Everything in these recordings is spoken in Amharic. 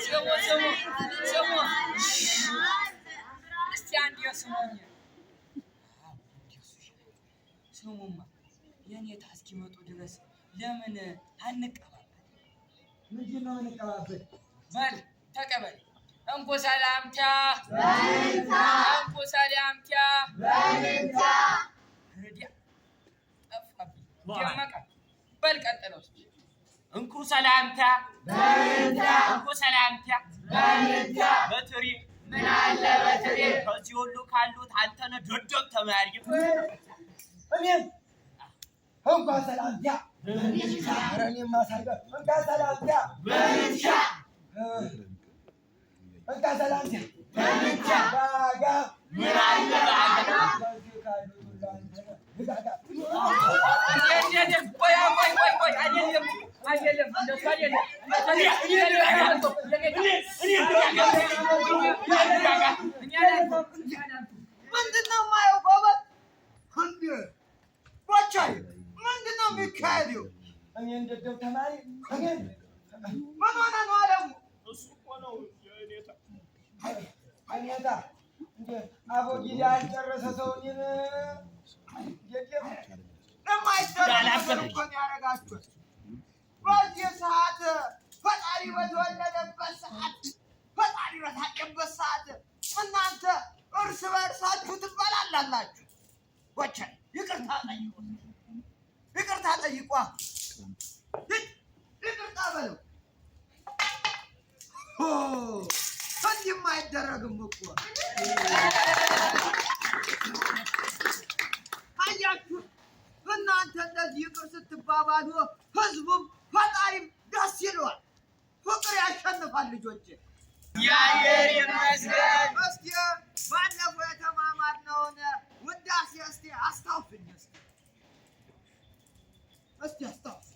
ስሙ ስሙ ስሙ፣ እስቲ አንዴ ስሙኝ። ስሙማ የኔታ እስኪመጡ ድረስ ለምን አንቀባበል? ምንድን ነው አንቀባበል? በል ተቀበል። እንኩ ሰላምታ፣ እንኩ ሰላምታ። ርዲያ ጠፋብኝ። ደመቀ በል ቀጥለው። እንኩ ሰላምታ፣ እንኩ ሰላምታ። በትሪ ምን አለ በትሪ፣ ከዚህ ሁሉ ካሉት አንተ ነህ ደደብ ተማሪ። እኔም እንኳን ሰላምታ፣ ኧረ እኔማ ሳልጋ እንኳን ሰላምታ፣ እንኳን ሰላምታ ባጋ ምን አለ ባጋ። ከዚህ ካሉት ሁሉ አንተ ነህ ልጋጋ። ቆይ ቆይ ቆይ ቆይ፣ አይደለም አይደለም፣ እንደሱ አይደለም፣ እንደሱ አይደለም። ምንድን ነው የማየው? ጎበዝ እንዴ ቦቻዬ፣ ምንድን ነው የሚካሄደው? እኔን ደደብ ተማሪ እኔን ምን ሆነ ነው አለሙ? እሱ እኮ ነው የኔታ። እኔታ እንደ አቦጊዳ ያልጨረሰ ሰው እኔን ደደብ የማይደረግ ነገር እኮ ነው ያደረጋችሁት። በዚህ ሰዓት ፈጣሪ በተወለደበት ሰዓት፣ ፈጣሪ በታጨበት ሰዓት እናንተ እርስ በእርሳችሁ ትበላላላችሁ። ቦቻዬ ይቅርታ ጠይቁ፣ ይቅርታ ጠይቋ፣ ይቅርታ በለው። ሆ እንዲህማ አይደረግም እኮ አያችሁ። እናንተ እንደዚህ ይቅር ስትባባሉ ህዝቡም ፈጣሪም ደስ ይለዋል። ፍቅር ያሸንፋል ልጆች። እግዚአብሔር ይመስገን። እስኪ ባለፈው የተማማርነውን ውዳሴ እስኪ አስታውሱኝ። እስኪ እስኪ አስታውሱኝ።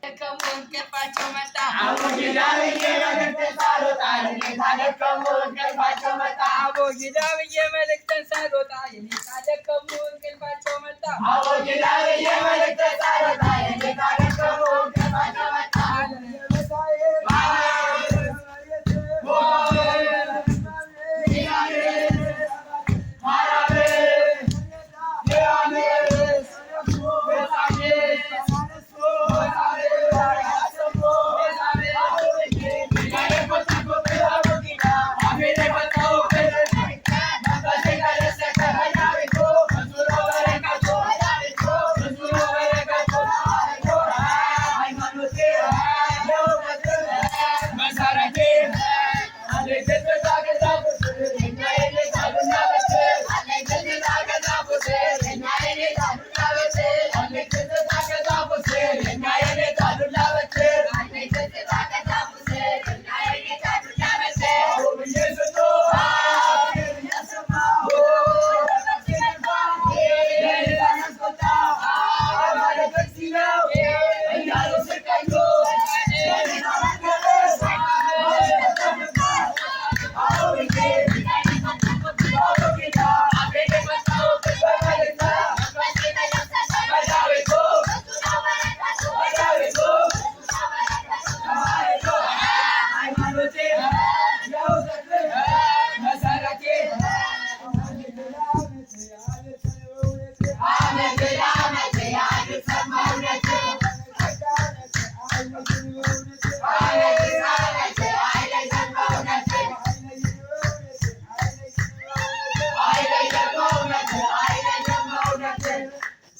ደከሙ እንቅልፋቸው መጣ። አቡጊዳ ብዬ መልእክትን ሳልወጣ የኔታ ደከሙ እንቅልፋቸው መጣ። አቦጊዳ ብዬ መልእክትን ሳልወጣ የኔታ ደከሙ እንቅልፋቸው መጣ። አቡጊዳ ብዬ መልእክትን ሳልወጣ የኔታ ደከሙ እንቅልፋቸው መጣ።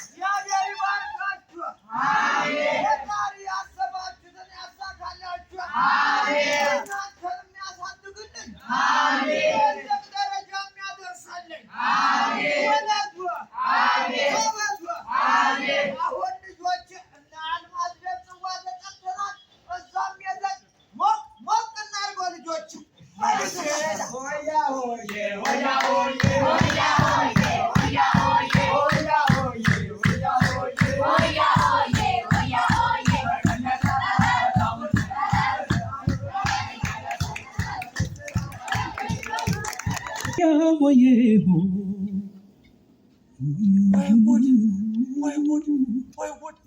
እግዚአብሔር ይባርካችሁ። ፈጣሪ ያሰባችሁትን ያሳካላችሁ። እናንተንም ያሳድግልን። ትልቅ ደረጃ የሚያደርሳልን። ወለዱ፣ ተወዱ። አሁን ልጆች እነ አልማዝ ጽዋ ተጠርተናል። እዛም የዘን ሞቅ ሞቅ እናድርገው ልጆች። ሆያ ሆዬ ሆያ ሆዬ ሆያ ሆዬ ሆያ ሆዬ ሆያ ሆዬ ሆያ ሆዬ ሆያ ሆዬ ሆያ ሆዬ። ወይ ጉድ! ወይ ጉድ! ወይ ጉድ!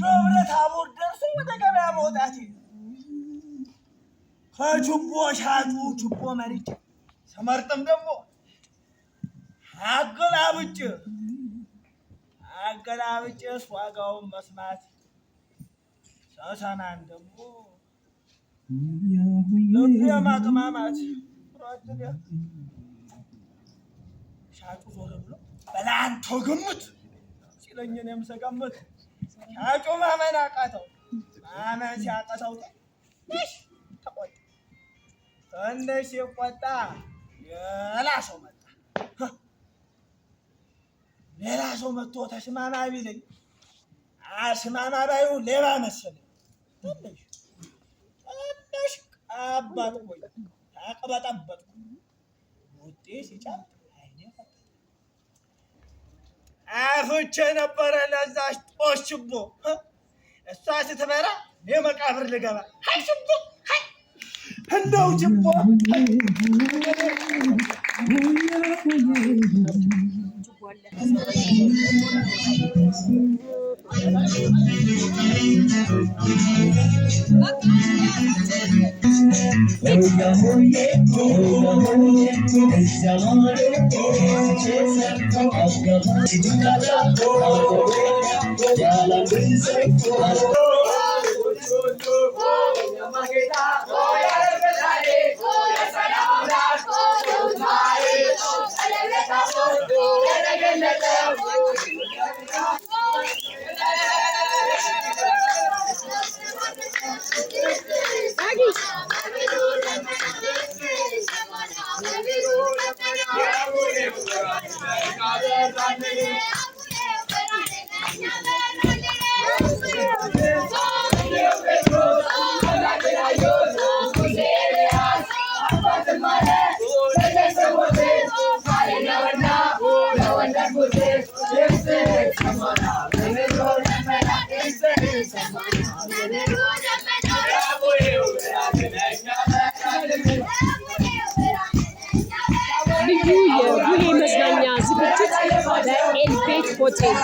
ደብረ ታቦር ደርሶ ወደ ገበያ መውጣቴ ከችቦ ሻጩ ችቦ መርጬ ስመርጥም ደግሞ አገላብጬ አገላብጬ ዋጋውን መስማት ሰሰናን ደግሞ ልቤ ማቅማማት ሻጩ ዞር ብሎ በላንተ ግምት ሲለኝ እኔም ስገምት ሻጩ ማመን አቃተው። ማመን ሲያቀተው ትንሽ ተቆጣ። ትንሽ ሲቆጣ ሌላ ሰው መጣ። ሌላ ሰው መጥቶ ተስማማ ቢለኝ አስማማ ባዩ ሌባ መሰለኝ። ትንሽ ትንሽ ቀበጥኩኝ፣ ተቅበጠበጥኩ። ውጤ ሲጨምጥ አይኔ ፈጠጠ። አፍቼ ነበረ ለዛች ጦስ ችቦ። እሷ ስትበራ እኔ መቃብር ልገባ። ሀይ ችቦ፣ ሀይ እንደው ችቦ። ልዩ የቡሄ መዝናኛ ዝግጅት በኤልቤት ሆቴል።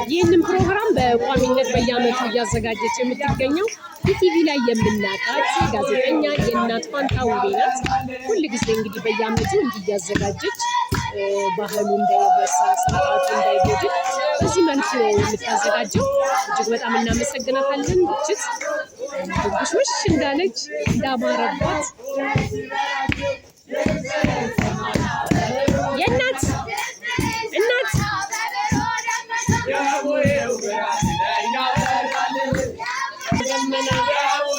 ይህንን ፕሮግራም በቋሚነት በየዓመቱ እያዘጋጀች የምትገኘው ኢቲቪ ላይ የምናውቃት ጋዜጠኛ የእናት ፋንታ ውቤ ናት። ሁል ጊዜ እንግዲህ በየዓመቱ እንዲህ እያዘጋጀች ባህሉ እንዳይረሳ፣ ስርዓቱ እንዳይጎድል በዚህ መልኩ ነው የምታዘጋጀው። እጅግ በጣም እናመሰግናታለን። እጅግ ድንቡሽቡሽ እንዳለች እንዳማረባት የእናት እናት ደመና የእናት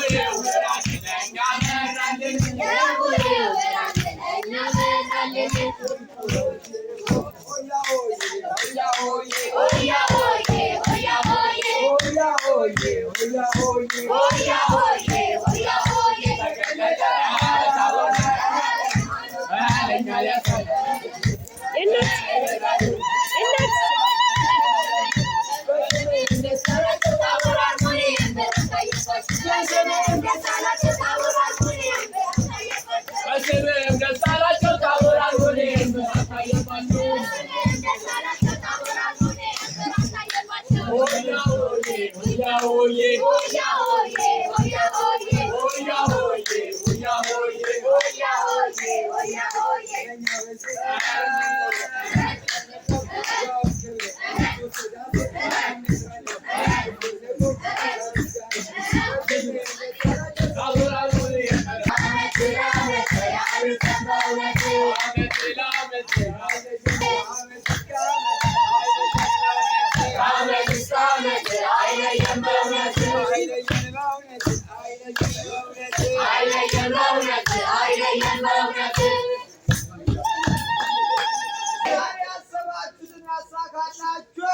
እናት ያሰባችሁትን ያሳካላችሁ።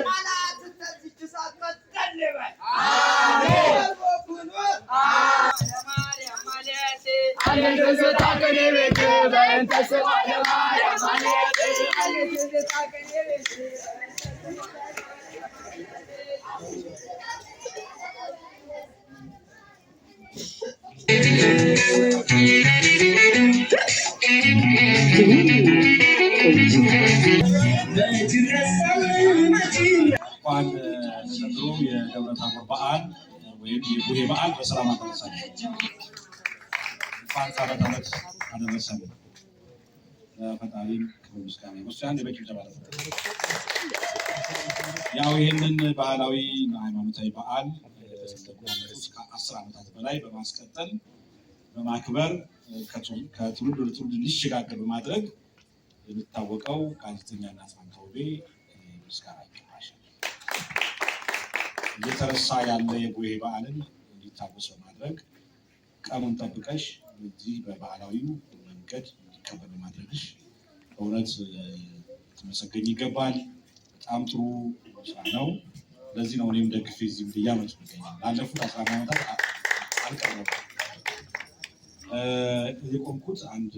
ጠላት እንደዚች እሳት ቀጠል ይበል። በኩኑ እንኳን ለዘንድሮ የደብረ ታቦር በዓል ወይም የቡሄ በዓል በሰላም አደረሳችሁ። እንኳን ከዓመት ዓመት አደረሰን። ለፈጣሪም ክብር ምስጋና ይሁን። አንድ በቂ ማለት ነው። ያው ይህንን ባህላዊ እና ሃይማኖታዊ በዓል ከ10 ዓመታት በላይ በማስቀጠል፣ በማክበር፣ ከትውልድ ወደ ትውልድ እንዲሸጋገር በማድረግ የሚታወቀው ጋዜጠኛ እናት ውቤ ምስጋና ይገባሻል። እየተረሳ ያለ የቡሄ በዓልን እንዲታወስ በማድረግ፣ ቀኑን ጠብቀሽ በዚህ በባህላዊው መንገድ እንዲከበር በማድረግሽ በእውነት ትመሰገኝ ይገባል። በጣም ጥሩ ስራ ነው። ለዚህ ነው እኔም ደግፌ እዚህ እያመጡ ይገኛል። ላለፉት 11 ዓመታት አልቀረም። የቆምኩት አንድ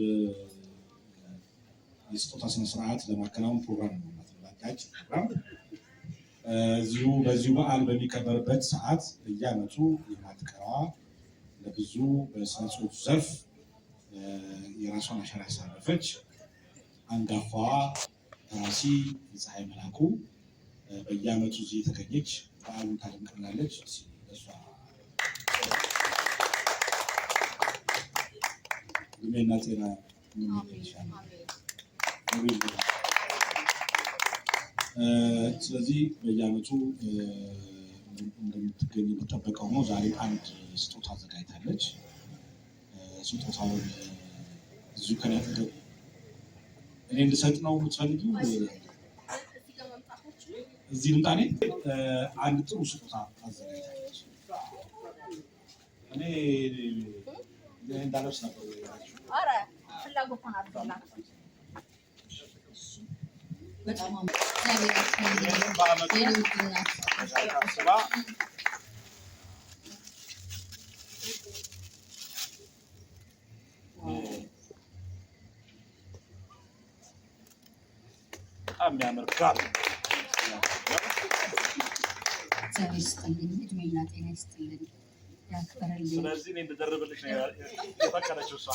የስጦታ ስነስርዓት ለማከናወን ፕሮግራም ነው ማለት ነው። ፕሮግራም እዚሁ በዚሁ በዓል በሚከበርበት ሰዓት በየዓመቱ የማትቀረዋ፣ ለብዙ በስነ ጽሁፍ ዘርፍ የራሷን አሻራ ያሳረፈች አንጋፋዋ ደራሲ ፀሐይ መላኩ በየዓመቱ እዚህ የተገኘች በዓሉን ታደምቅልናለች። እሷ እድሜና ጤና እንመኝልሻለን። ስለዚህ በየዓመቱ እንደምትገኝ የሚጠበቀው ነው። ዛሬ አንድ ስጦታ አዘጋጅታለች። ስጦታውን እዚሁ ከኔ አጠገብ እኔ እንድሰጥ ነው የምትፈልጊው? እዚህ ልምጣ። እኔ አንድ ጥሩ ስጦታ አዘጋጅታለች። እኔ እንዳለብስ ነበር። በአመቱ አስባ በጣም የሚያምር ጋቢ። እግዚአብሔር ይስጥልኝ፣ እድሜና ጤና ይስጥልኝ፣ ያክብርልኝ። ስለዚህ እኔ እንድደርብልሽ ነው የፈቀደችው እሷ።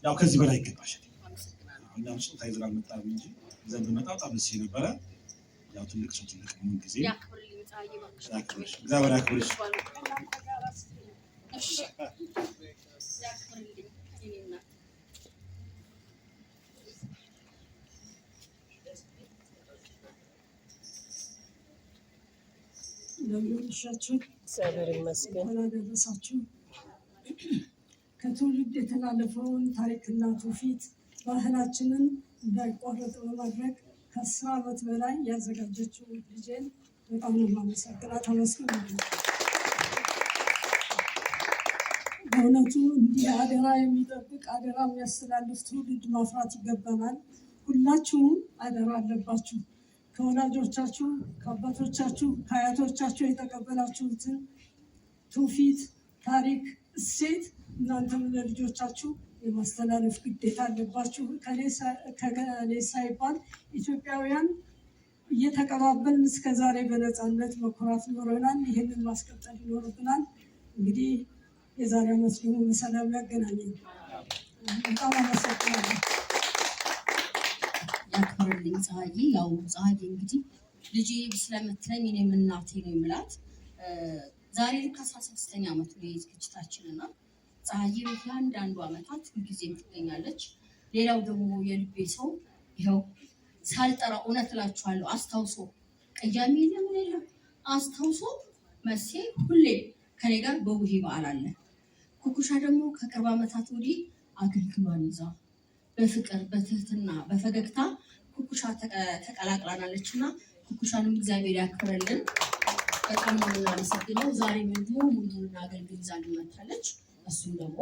ያው ከዚህ በላይ ይገባሻል። እኛም ስጦታ ይዘን አልመጣንም እንጂ ይዘን ብንመጣ በጣም ደስ ነበረ። ያው ትልቅ ሰው ትልቅ ነው ጊዜ። ያክብርልኝ ፀሐዬ፣ እባክሽ። ያክብርሽ፣ እግዚአብሔር ያክብርሽ። እሺ፣ ያክብርልኝ የእኔ እናት። እንደምን አመሻችሁ። እግዚአብሔር ይመስገን። እንኳን አደረሳችሁ። ከትውልድ የተላለፈውን ታሪክና ትውፊት ባህላችንን እንዳይቋረጥ በማድረግ ከ10 ዓመት በላይ ያዘጋጀችው ልጄን በጣም ነው የማመሰግናት። አመስግኑልኝ። በእውነቱ እንዲህ አደራ የሚጠብቅ፣ አደራ የሚያስተላልፍ ትውልድ ማፍራት ይገባናል። ሁላችሁም አደራ አለባችሁ። ከወላጆቻችሁ፣ ከአባቶቻችሁ፣ ከአያቶቻችሁ የተቀበላችሁትን ትውፊት፣ ታሪክ፣ እሴት እናንተም ለልጆቻችሁ የማስተላለፍ ግዴታ አለባችሁ። ከእኔ ሳይባል ኢትዮጵያውያን እየተቀባበልን እስከ ዛሬ በነፃነት መኩራት ኖረናል። ይህንን ማስቀጠል ይኖርብናል። እንግዲህ የዛሬ ዓመት ደግሞ በሰላም ያገናኘን። በጣም አመሰግናለሁ። ያክብርልኝ ፀሐዬ። ያው ፀሐዬ እንግዲህ ልጄ ስለምትለኝ እኔም እናቴ ነው የምላት። ዛሬ ልክ 16ኛ ዓመቱ ነው የዝግጅታችን እና ፀሐዬ በእያንዳንዱ ዓመታት ሁልጊዜም ትገኛለች። ሌላው ደግሞ የልቤ ሰው ይኸው ሳልጠራ፣ እውነት እላችኋለሁ፣ አስታውሶ፣ ቅያሜ የለም ምን የለም፣ አስታውሶ መሴ ሁሌ ከኔ ጋር በቡሄ በዓል አለ። ኩኩሻ ደግሞ ከቅርብ ዓመታት ወዲህ አገልግሏን ይዛ በፍቅር፣ በትህትና፣ በፈገግታ ኩኩሻ ተቀላቅላናለች እና ኩኩሻንም እግዚአብሔር ያክብረልን። በጣም ነው የምናመሰግነው። ዛሬም እንዲሁ ሙሉና አገልግል ይዛልን መጥታለች። እሱም ደግሞ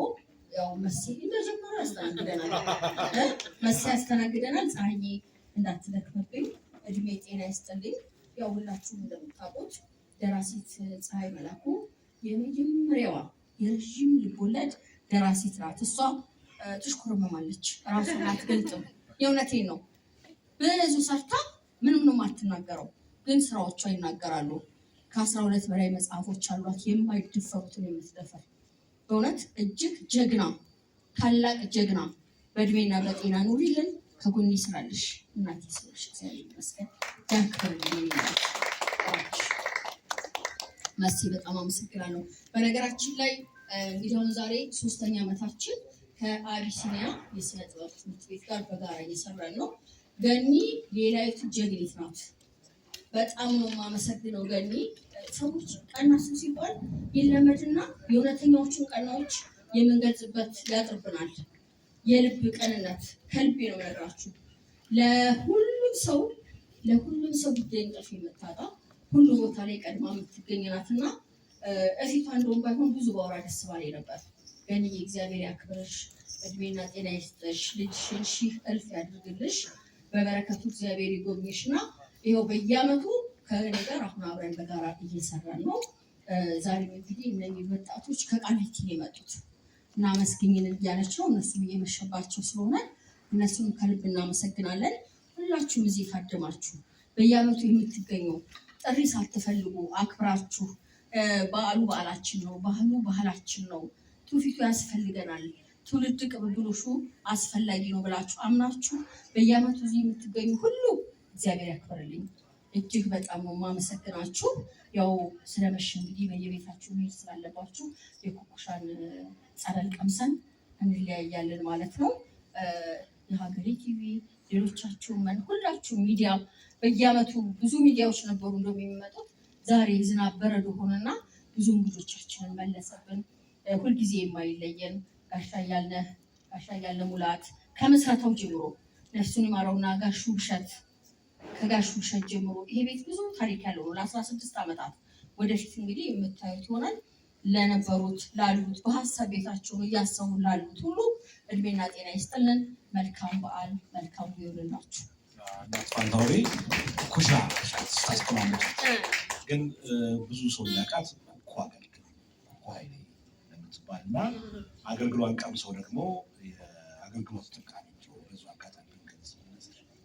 ያው መሴ እንደጀመረ ያስተናግደናል፣ መሴ ያስተናግደናል። ፀሐዬ እንዳትደክምብኝ፣ እድሜ ጤና ይስጥልኝ። ያው ሁላችሁም እንደምታውቁት ደራሲት ፀሐይ መላኩ የመጀመሪያዋ የረዥም ልቦለድ ደራሲት ናት። እሷ ትሽኮረመማለች፣ ራሷን አትገልጥም። የእውነቴን ነው። ብዙ ሰርታ ምንም ነው የማትናገረው፣ ግን ስራዎቿ ይናገራሉ። ከ12 በላይ መጽሐፎች አሏት። የማይደፈሩትን የምትደፍር በእውነት እጅግ ጀግና፣ ታላቅ ጀግና። በእድሜና በጤና ኑሪልን። ከጎኔ ስላለሽ እናቴ ስለሽ እግዚአብሔር ይመስገን። ያክብርልኝ። መሲ በጣም አመሰግናለሁ። በነገራችን ላይ እንግዲህ አሁን ዛሬ ሶስተኛ ዓመታችን ከአቢሲኒያ የስነ ጥበብ ትምህርት ቤት ጋር በጋራ እየሰራን ነው። ገኒ ሌላይቱ ጀግኒት ናት። በጣም ነው የማመሰግነው ገኒ። ሰዎች ቀና ሰው ሲባል ይለመድና የእውነተኛዎቹን ቀናዎች የምንገልጽበት ያጥርብናል። የልብ ቀንነት ከልቤ ነው የምነግራችሁ። ለሁሉም ሰው ለሁሉም ሰው ጉዳይ እንቅልፍ የምታጣ ሁሉ ቦታ ላይ ቀድማ የምትገኝ ናትና እፊቷ እንደውም ባይሆን ብዙ ባወራ ደስ ባለኝ ነበር። ገኒዬ እግዚአብሔር ያክብርሽ፣ እድሜና ጤና ይስጥሽ፣ ልጅሽን ሺህ እልፍ ያድርግልሽ፣ በበረከቱ እግዚአብሔር ይጎብኝሽ እና ይኸው በየዓመቱ ከእኔ ጋር አሁን አብረን በጋራ እየሰራን ነው። ዛሬም እንግዲህ እነኚህ ወጣቶች ከቃሊቲ ነው የመጡት እና አመስግኝን እያለች ነው። እነሱም እየመሸባቸው ስለሆነ እነሱም ከልብ እናመሰግናለን። ሁላችሁም እዚህ የታደማችሁ በየዓመቱ የምትገኙ ጥሪ ሳትፈልጉ አክብራችሁ በዓሉ በዓላችን ነው፣ ባህሉ ባህላችን ነው፣ ትውፊቱ ያስፈልገናል፣ ትውልድ ቅብብሎሹ አስፈላጊ ነው ብላችሁ አምናችሁ በየዓመቱ እዚህ የምትገኙ ሁሉ እግዚአብሔር ያክብርልኝ። እጅግ በጣም ነው የማመሰግናችሁ። ያው ስለመሸ እንግዲህ በየቤታችሁ መሄድ ስላለባችሁ የኩኩሻን ጸበል ቀምሰን እንለያያለን ማለት ነው። የሀገሬ ቲቪ ሌሎቻችሁ ሁላችሁ ሚዲያ በየዓመቱ ብዙ ሚዲያዎች ነበሩ እንደውም የሚመጡት። ዛሬ ዝናብ በረዶ ሆነና ብዙ እንግዶቻችንን መለሰብን። ሁልጊዜ የማይለየን ጋሻ እያልነ ሙላት ከምስረታው ጀምሮ ነፍሱን ይማረውና ጋሹ ብሸት ከጋሹ ብሸት ጀምሮ ይሄ ቤት ብዙ ታሪክ ያለው ነው። ለ16 ዓመታት ወደፊት እንግዲህ የምታዩት ይሆናል። ለነበሩት ላሉት በሀሳብ ቤታቸውን እያሰቡ ላሉት ሁሉ እድሜና ጤና ይስጥልን። መልካም በዓል መልካም ይሁንላችሁ። እናት ፋንታውሬ ኩሻ ስታስቀማመጥ ግን ብዙ ሰው የሚያውቃት ኩኩ አገልግል ኩኩ ኃይሌ የምትባል እና አገልግሏን ቀምሰው ደግሞ የአገልግሎት ተጠቃሚ በዙ አጋጣሚ ብንገልጽ።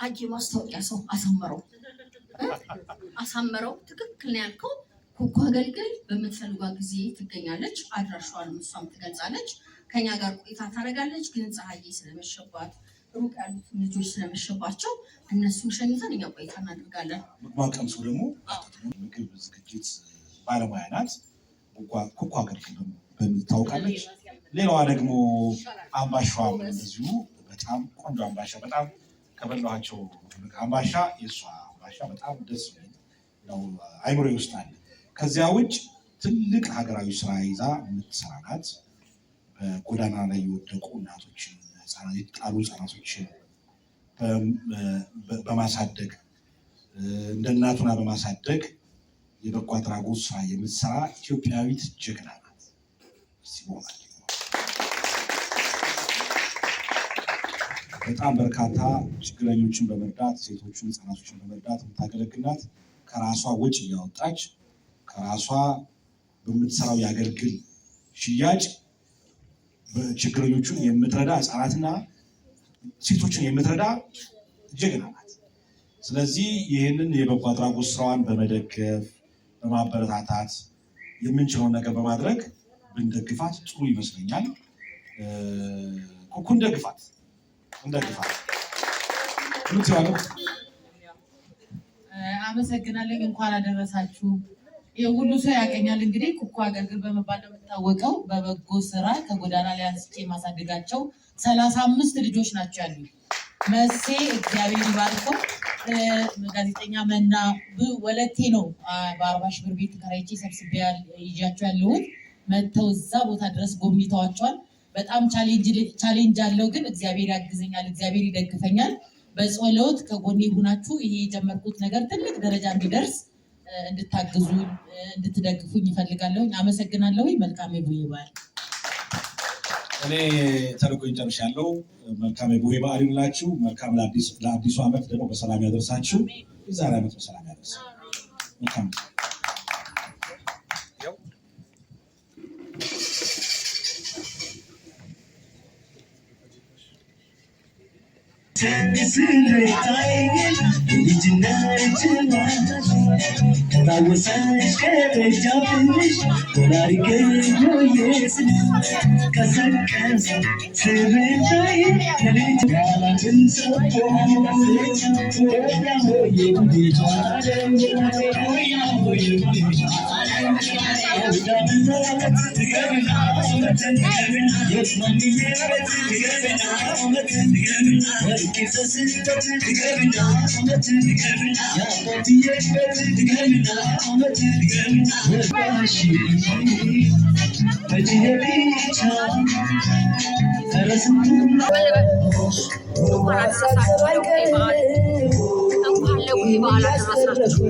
አየ ማስታወቂያ ሰው አሳመረው አሳመረው። ትክክል ነው ያልከው። ኩኩ አገልግል በምትፈልጓ ጊዜ ትገኛለች። አድራሿንም እሷም ትገልጻለች። ከኛ ጋር ቆይታ ታደርጋለች። ግን ፀሐዬ ስለመሸባት ሩቅ ያሉት ልጆች ስለመሸባቸው እነሱን ሸኝተን እኛ ቆይታ እናደርጋለን። ምግቧን ቀምሰው ደግሞ ምግብ ዝግጅት ባለሙያ ናት። ኩኩ አገልግል በሚል ታውቃለች። ሌላዋ ደግሞ አምባሻዋም እንደዚሁ በጣም ቆንጆ አምባሻ፣ በጣም ከበላኋቸው አምባሻ የእሷ አምባሻ በጣም ደስ ነው፣ አይምሮ ውስጥ አለ። ከዚያ ውጭ ትልቅ ሀገራዊ ስራ ይዛ የምትሰራ ናት። በጎዳና ላይ የወደቁ እናቶችን፣ የተጣሉ ህፃናቶችን በማሳደግ እንደ እናቱና በማሳደግ የበጎ አድራጎት ስራ የምትሰራ ኢትዮጵያዊት ጀግና ናት። በጣም በርካታ ችግረኞችን በመርዳት ሴቶችን፣ ህፃናቶችን በመርዳት የምታገለግል ናት። ከራሷ ወጪ እያወጣች ከራሷ በምትሰራው የአገልግል ሽያጭ ችግረኞቹን የምትረዳ ህፃናትና ሴቶችን የምትረዳ ጀግና ናት። ስለዚህ ይህንን የበጎ አድራጎት ስራዋን በመደገፍ በማበረታታት የምንችለውን ነገር በማድረግ ብንደግፋት ጥሩ ይመስለኛል። ኩኩ እንደግፋት እንደግፋት። አመሰግናለሁ። እንኳን አደረሳችሁ። ሁሉ ሰው ያገኛል። እንግዲህ ኩኩ አገልግል በመባል ነው የምታወቀው። በበጎ ስራ ከጎዳና ላይ አንስቼ የማሳድጋቸው 35 ልጆች ናቸው ያሉ። መሴ እግዚአብሔር ይባርከው። ጋዜጠኛ መና ወለቴ ነው በ40 ሺህ ብር ቤት ተከራይቼ ሰብስቤ ይዣቸው ያለሁት። መጥተው እዛ ቦታ ድረስ ጎብኝተዋቸዋል። በጣም challenge አለው፣ ግን እግዚአብሔር ያግዘኛል፣ እግዚአብሔር ይደግፈኛል። በጸሎት ከጎኔ ሆናችሁ ይሄ የጀመርኩት ነገር ትልቅ ደረጃ እንዲደርስ እንድታግዙ እንድትደግፉኝ እፈልጋለሁኝ። አመሰግናለሁ። መልካም የቡሄ በዓል። እኔ ተልእኮዬን ጨርሻለሁ። መልካም የቡሄ በዓል ይሁንላችሁ። መልካም ለአዲሱ ዓመት ደግሞ በሰላም ያደርሳችሁ። የዛሬ ዓመት በሰላም ያደርስ። መልካም። እንኳን አደረሳችሁ ለቡሄ በዓል፣ እንኳን ለቡሄ በዓል አደረሳችሁ።